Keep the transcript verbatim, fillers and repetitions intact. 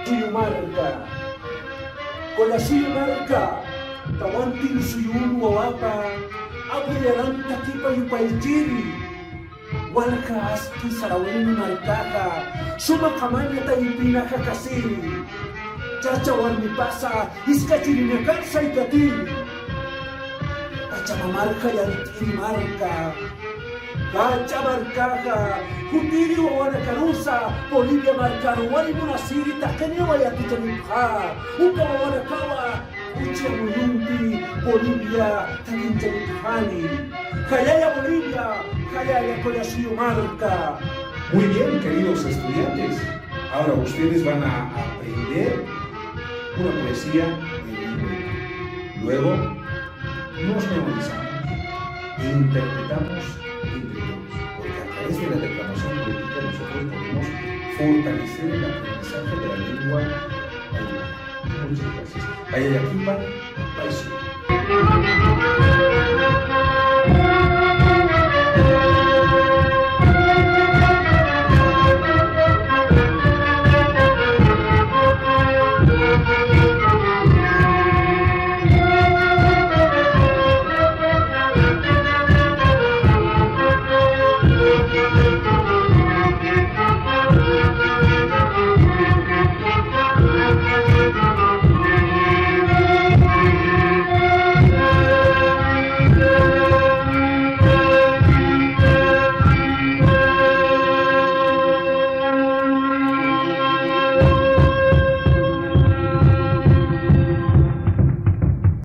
Marka, Collasuyu marka, tawantin suyun wawapa apuyaranta kipa yupaychiri. Walja aski sarawini markaxa, suma qamaña taypina jakasiri. Chacha warmipasa iskachirinakar saykatiri. Pachamamarja yant'iri marka, Pacha markaxa, jutiri wawanakarusa, Bolivia markaruwari munasiri taqiniwa yatichanipxa, uka wawanakawa, ucha muyunti Bolivia takinchanipxani. Jayaya Bolivia, jayaya Collasuyu marka. Muy bien, queridos estudiantes, ahora ustedes van a aprender una poesía bilingüe. Luego nos memorizamos e interpretamos entre todos, porque a través de la declamación poética nosotros podemos fortalecer el aprendizaje de la lengua aymara. Muchas gracias. Jayalla kipa, paysu.